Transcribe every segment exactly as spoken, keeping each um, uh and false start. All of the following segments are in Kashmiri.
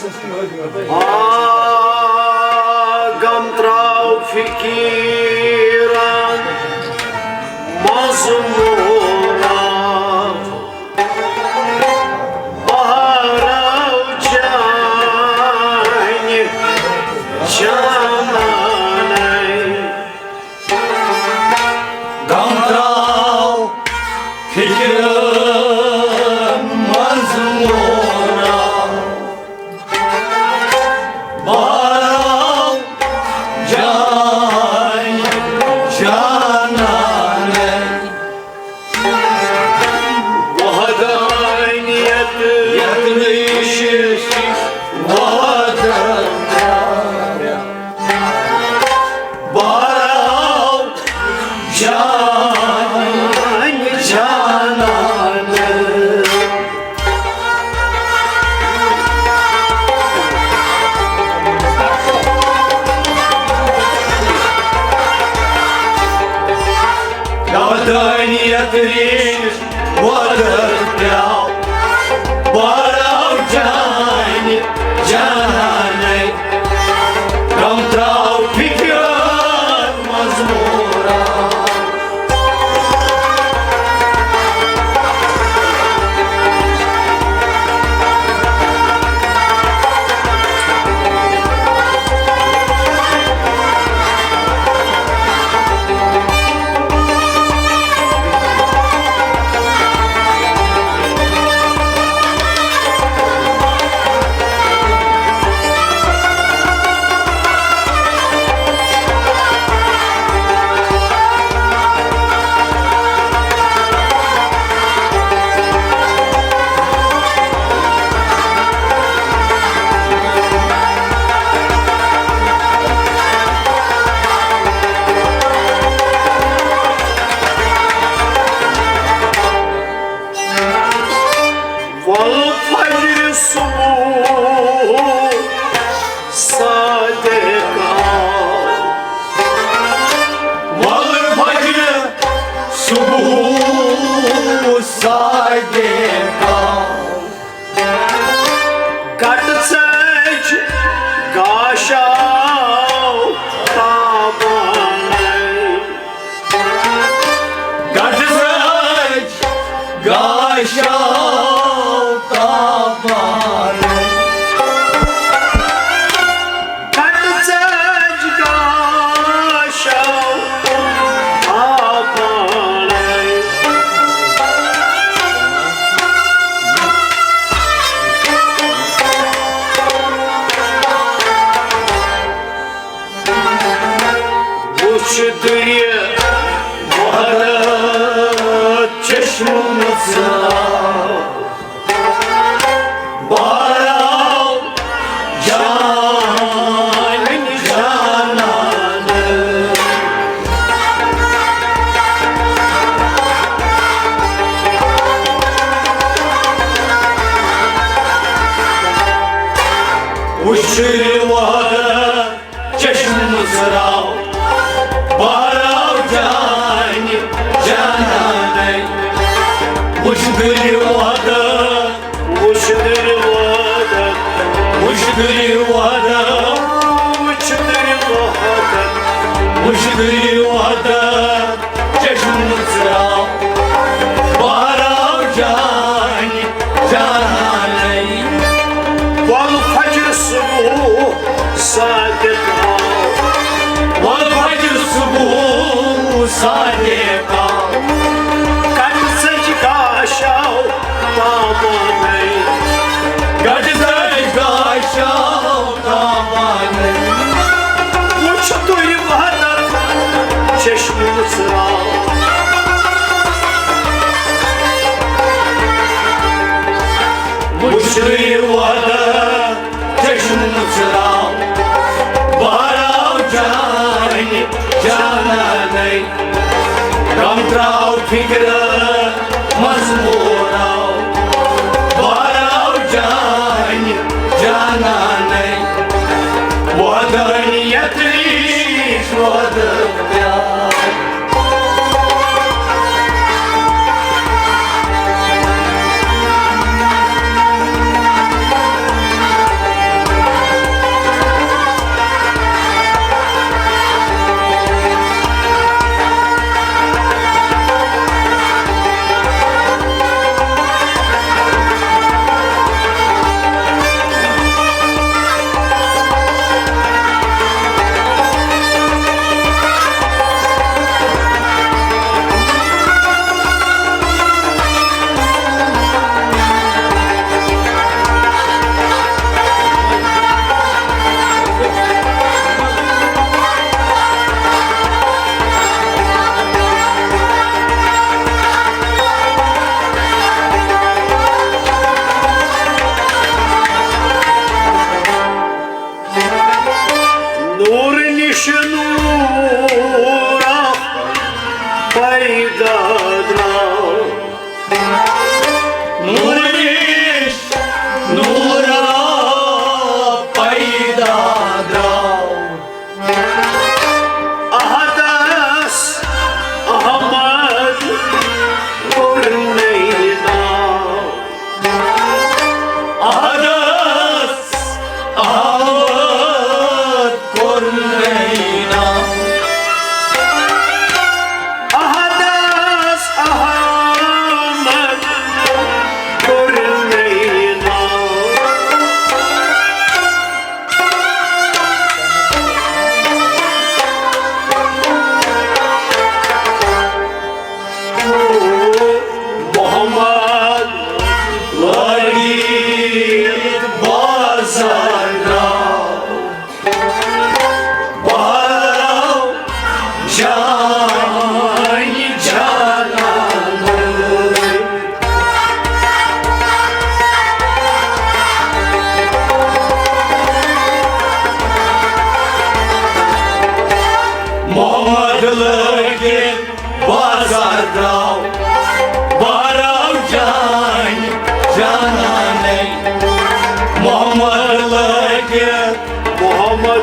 آ، غم تراو فقیرن مظلومن، بہراو چانہِ جانانَے۔ غم تراو فکرن منٛز مورا، بہراو جانہِ جانانَے۔ وحدانیت یتھ نِش وحدت بہراو جانہِ جانانَے۔ وحدانیت ریش وحدت پیاو، بہراو جانہِ جانانَے۔ غم تراو فکرن منٛز مورا۔ والفجر صبح صادقا، والفجر صبح صادقا۔ گٹہٕ ژٔج گاشاو تابانَے۔ گٹہٕ ژٔج گاشاو تابانَے۔ گٹہٕ ژٔج گاشاو تابانَے۔ وُچھ دُرِ وحدت چشمہٕ ژاو، بہراو جانہِ جانانَے۔ وُچھ دُرِ وحدت چشمہٕ ژاو، بہراو جانہِ جانانَے۔ وُچھ دُرِ وحدت، وُچھ دُرِ وحدت، وُچھ دُرِ وحدت، وُچھ دُرِ وحدت، وُچھ دُرِ وحدت۔ چشمہٕ ژاو، بہراو جانہِ جانانَے۔ والفجر صبح صادق آو، والفجر صبح صادق آو۔ گٹہٕ ژٔج گاشاو تابانَے۔ گٹہٕ ژٔج گاشاو تابانَے۔ وُچھ دُرِ وحدت چشمہٕ ژاو، وُچھ دُرِ وحدت چشمہٕ ژاو، بہراو جانہِ جانانَے۔ غم تراو فکرن منٛز موراو، بہراو جانہِ جانانَے۔ وحدانیت ریش وحدت پیار۔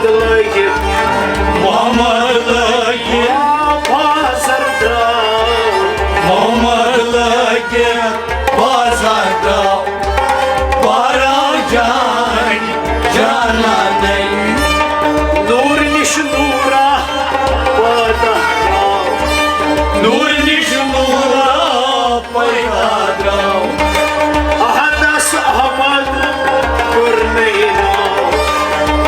لٲگِتھ۔ محمد لٲگِتھ۔ آ، بازر درٛاو۔ محمد لٲگِتھ۔ بازر درٛاو۔ بہراو جان جانانَے۔ نوٗر نِش نوٗرا پٲدٕ درٛاو۔ نوٗر نِش نوٗرا پٲدٕ درٛاو۔ احدس احمد کوٚر نہٕ یاد۔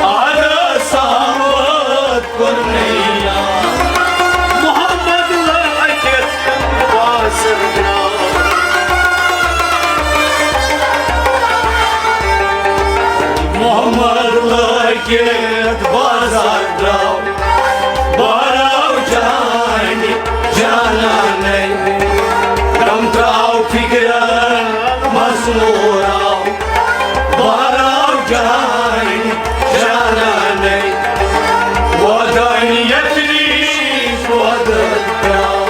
احدس احمد کوٚر نہٕ یاد۔ محمد لٲگِتھ بازر درٛاو۔ محمد لٲگِتھ بازر درٛاو۔ بہراو جان جانانَے۔ غم ترٛاو فِکرَن منٛز نوٗر آو۔ بہراو جان جانانَے۔ وۄدٲنۍ یَتھ نِش وۄدٕ درٛاو۔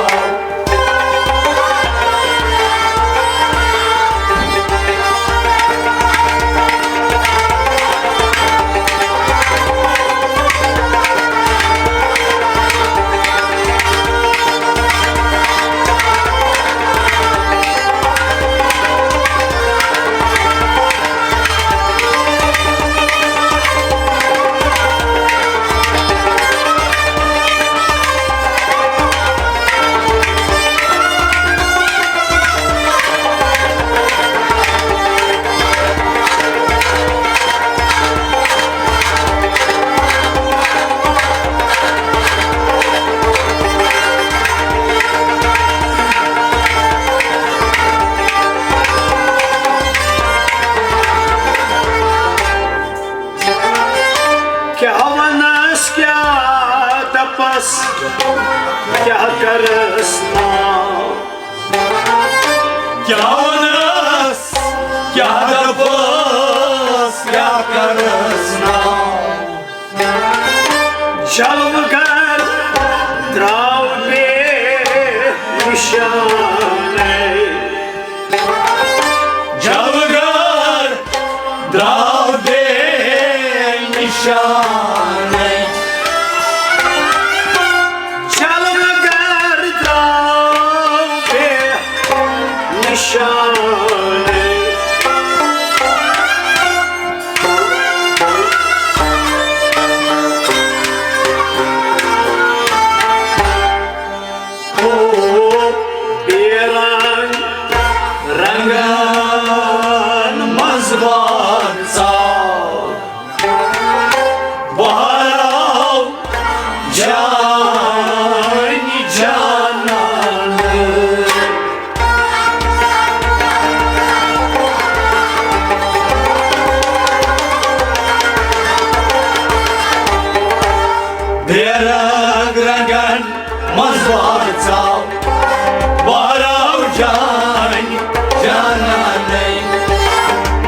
کیٛاہ وَنَس، کیٛاہ دَپَس، کیٛاہ کَرَس نا؟ کیٛاہ وَنَس، کیٛاہ دَپَس، کیٛاہ کَرَس نا؟ جلوٕ گر درٛاو بے نِشانَے۔ جلوٕ گر درٛاو بے نِشانَے۔ جلوٕ گر درٛاو بے نِشانَے۔ او بیرنگ رنگن منٛز واتساو۔ بہراو جان جانان۔ بے رنگ رنگن منٛز واتساو، بہراو جان جانانَے۔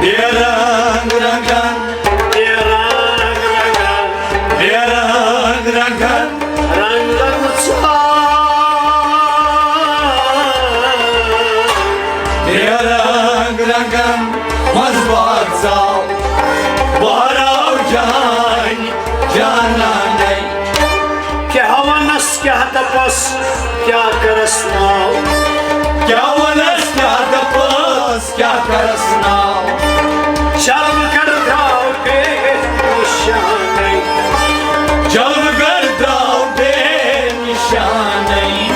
بے رنگ رنگن، بے رنگ رنگن، بے رنگ رنگن، رنگن ژاو۔ بے رنگ رنگن منٛز واتساو، بہراو جان جانانَے۔ کیٛاہ وَنَس، کیٛاہ دَپَس، کیٛاہ کَرَس ناو؟ کیٛاہ وَنَس، کیٛاہ دَپَس، کیٛاہ کَرَس ناو؟ جلوٕ گر درٛاو بے نِشانَے۔ جلوٕ گر درٛاو بے نِشانَے۔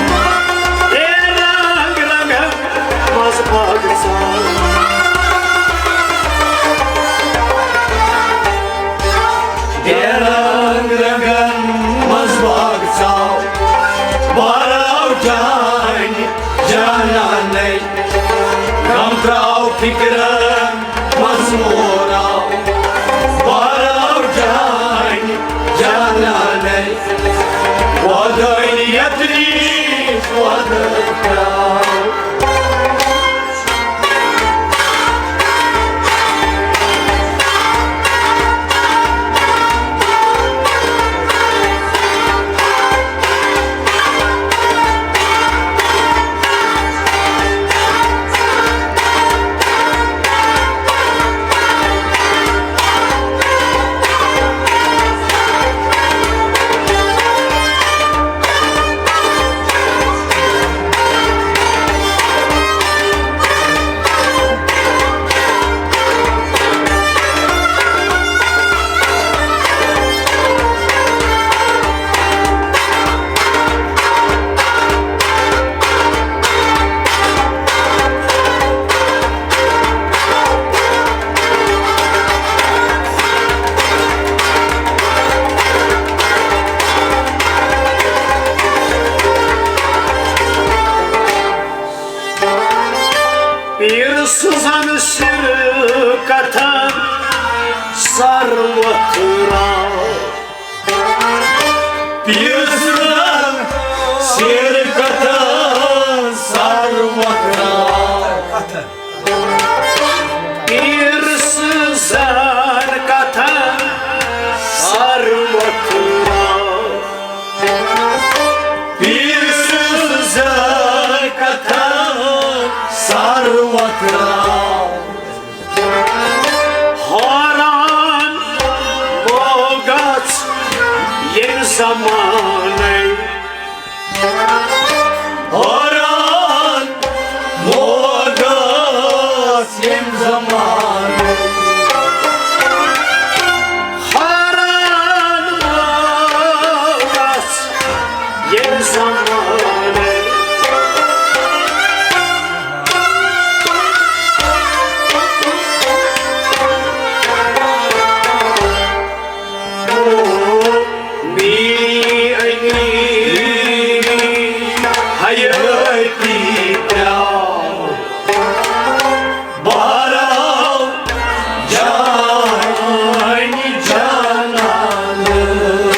بے رنگ رنگن منٛز واتساو۔ بے رنگ رنگن منٛز واتساو، بہراو جان جانانَے۔ غم ترٛاو فِکرَن منٛز نوٗر آو، سر وتھراو۔ پیٖر سٕنٛزن سیرِ کتھن سر وتھراو۔ پیٖر سٕنٛزن کتھن سر وتھراو۔ پیٖر سٕنٛزن کتھن سر وتھراو۔ حٲران مو گژھ ییٚمہِ زمانَے۔ حٲران مو گژھ ییٚمہِ زمانَے۔ حٲران مو گژھ ییٚمہِ زمانَے۔ میٲنی حیٲتی ترٛاو، بہراو جانہِ جانانہٕ۔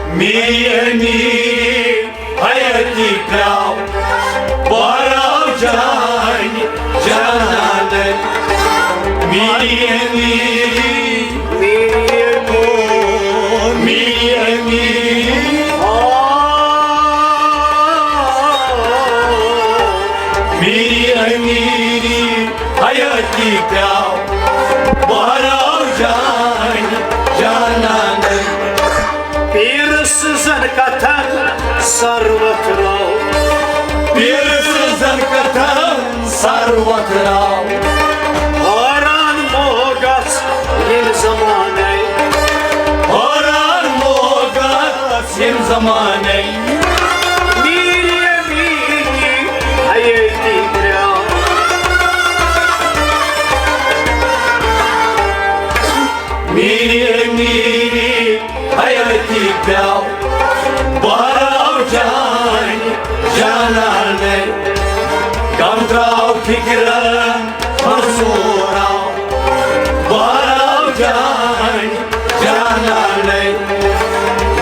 میٲنی حیٲتی ترٛاو، بہراو جانہِ جانانہٕ۔ میٲنی، میٲنی، میٲنی، آ، میٲنی حیٲتی ترٛاو، بہراو جانہِ جانانہٕ۔ پیٖر سٕنٛزن کتھن سر وتھراو۔ پیٖر سٕنٛزن کتھن سر وتھراو۔ حٲران مو گژھ ییٚمہِ زمانَے۔ حٲران مو گژھ ییٚمہِ زمانَے۔ میٖر امیٖنی حیٲتی ترٛاو۔ میٖر امیٖنی حیٲتی پیٛاو، بہراو جانہِ جانانَے۔ غم ترٛاو فِکرن منصوٗراو، بہراو جانہِ جانانَے۔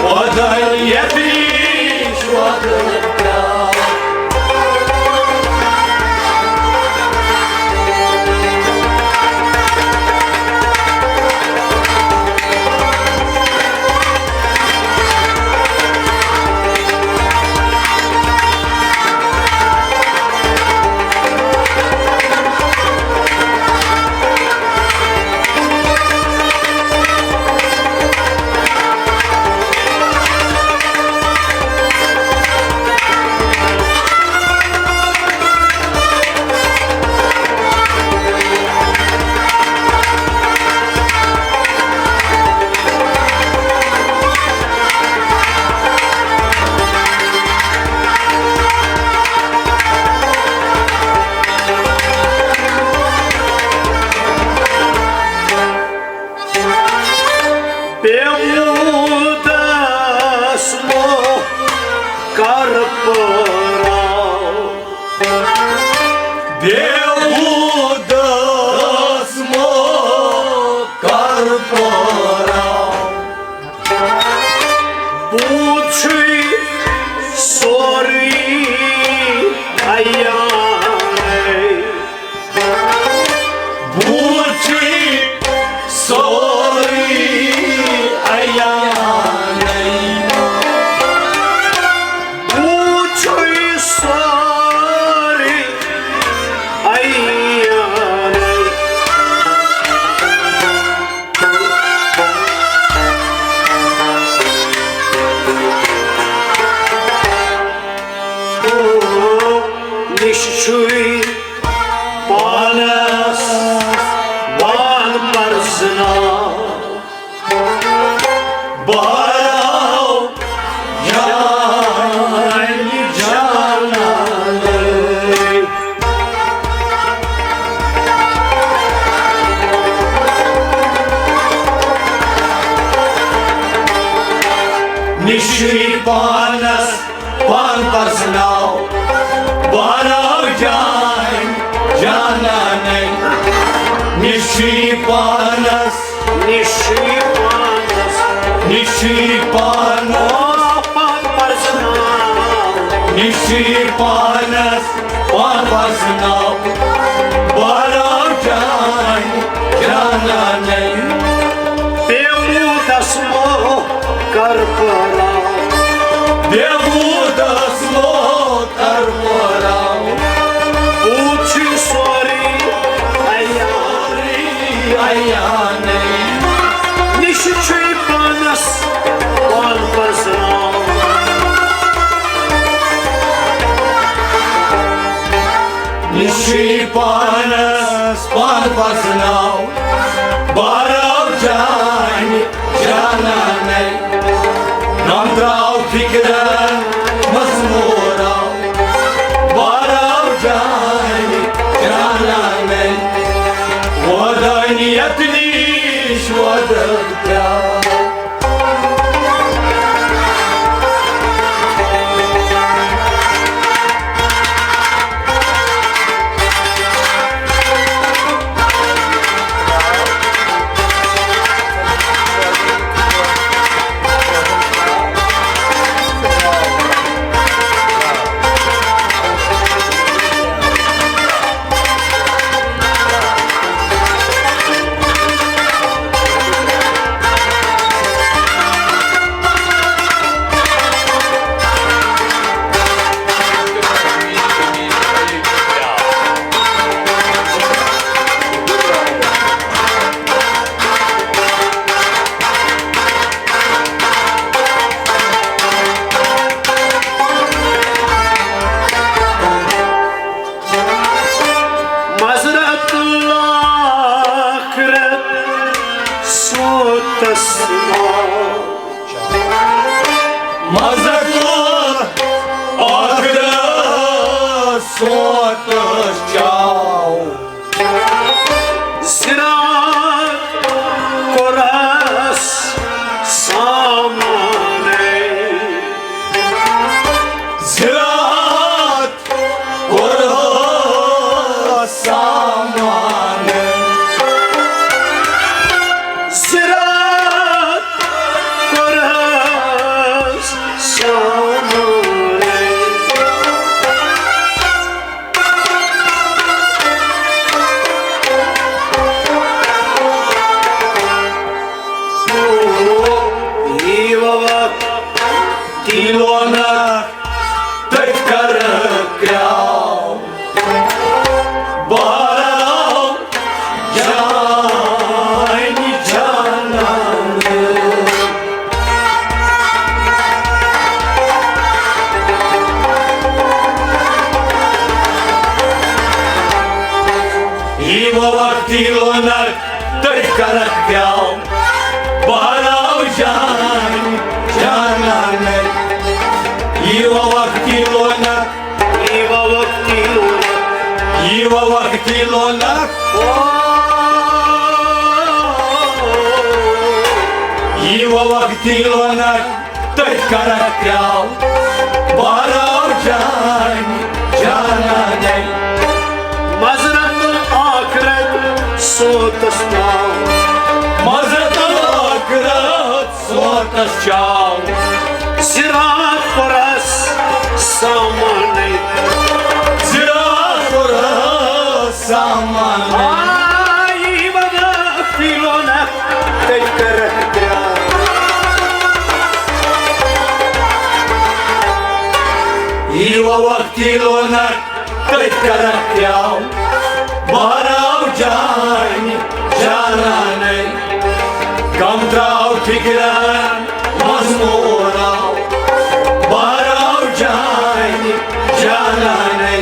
وۄدٲنۍ یتھ نِش وۄدٲنۍ پیٛاو۔ پیوٗنٛتس مو کر پٲراو۔ پیوٗنٛتس مو کر پٲراو۔ بوٗزتھٕے سورُے عیانَے۔ بوٗزتھٕے سورُے عیانَے۔ بوٗزتھٕے سورُے عیانَے۔ نِش چھُے پانس وان پرزناو۔ بہراو جانہِ جانانَے۔ نِش چھُے پانس پان پرزناو، بہراو جان جانانے، نشی پانس، نشی پانس، نشی پانس، پان پرزناو، نشی پانس، پان پرزناو، بہراو جان جانانے۔ بے بودس مو کر پراو۔ بے بودس مو کر پراو۔ بوٗت چھُ سورُے عیان۔ سورُے عیانٕے۔ نِش چھُے پانس پان پرزناو۔ نِش چھُے پانس پان پرزناو۔ بہراو جانہِ جانانے، غم تراو فکرن منٛز موراو۔ بہراو جانہِ جانانے، وۄدٲنۍ یتھ نِش وۄدٕر ترٛاو۔ معذرت ٲخرت سوتس ناو۔ معذرت ٲخرت سوتس چاو۔ زِرات کوٚرہَس سامانَے۔ زِرات کوٚرہَس سامانَے۔ زِرات کوٚرہَس سامانَے۔ یی وقت تیلونک تٔتھۍ کرٕ کرٛاو۔ بہراو جانہِ جانان۔ یی وقتی لونک تٔتھۍ کرکھ پیاو۔ بہراو جان جانان۔ یی وقتی لونک۔ یی وقتی لونک۔ یی وقتی لونک۔ یی وقتی لونک۔ تٔتھۍ کرکھ پیاو۔ بہراو جان جانانے۔ معذرت الآخرت سوتس ناو۔ معذرت الآخرت سوتس چاو۔ زِرات کوٚرہَس سامانَے۔ زِرات کوٚرہَس سامانَے۔ آ، یی وقتی لونک تٔتھۍ کرکھ پیاو۔ یی وقتی لونک تٔتھۍ کرکھ پیاو۔ بہراو جان جانانے۔ غم تراو فکرن منٛز موراو۔ بہراو جان جانانے۔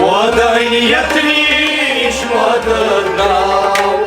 وۄدٲنۍ یتھ نِش وۄدٕر درٛاو۔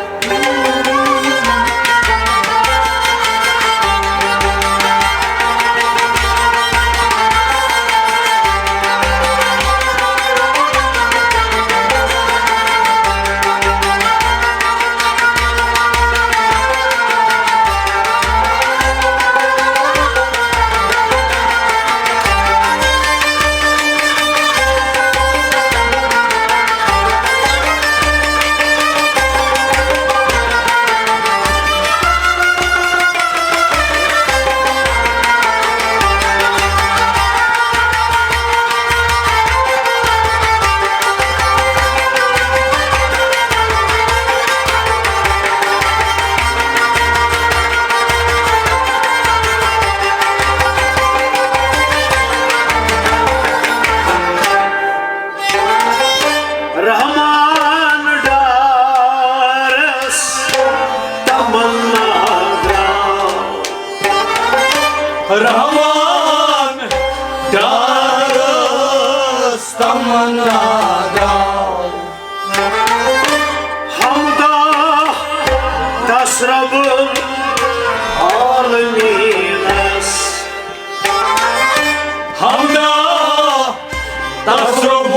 تمنا درٛاو۔ حمدا تس رب العالمینس۔ حمدا تس رب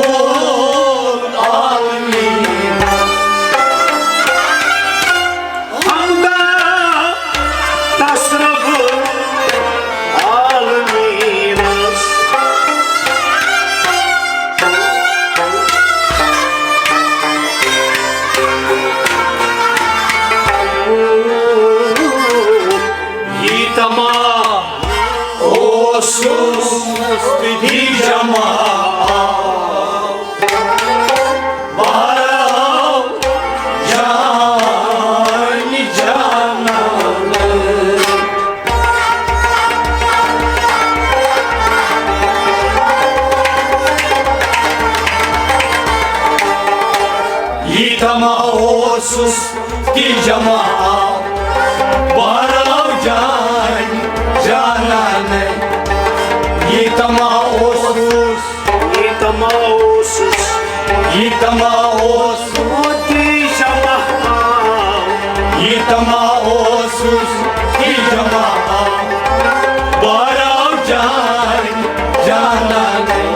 العالمینس۔ حمدا تس رب العالمینس۔ یہِ تمام اوسُس تہِ جمع آو۔ بہراو جان جانان۔ یہِ تمام اوسُس تہِ جمع آو۔ بہراو جان جانان۔ یہِ تمام اوسُس، یہِ تمام اوسُس، یہِ تمام اوسُس تہِ جمع آو۔ یہِ تمام اوسُس تہِ جمع آو۔ بہراو جان جانان۔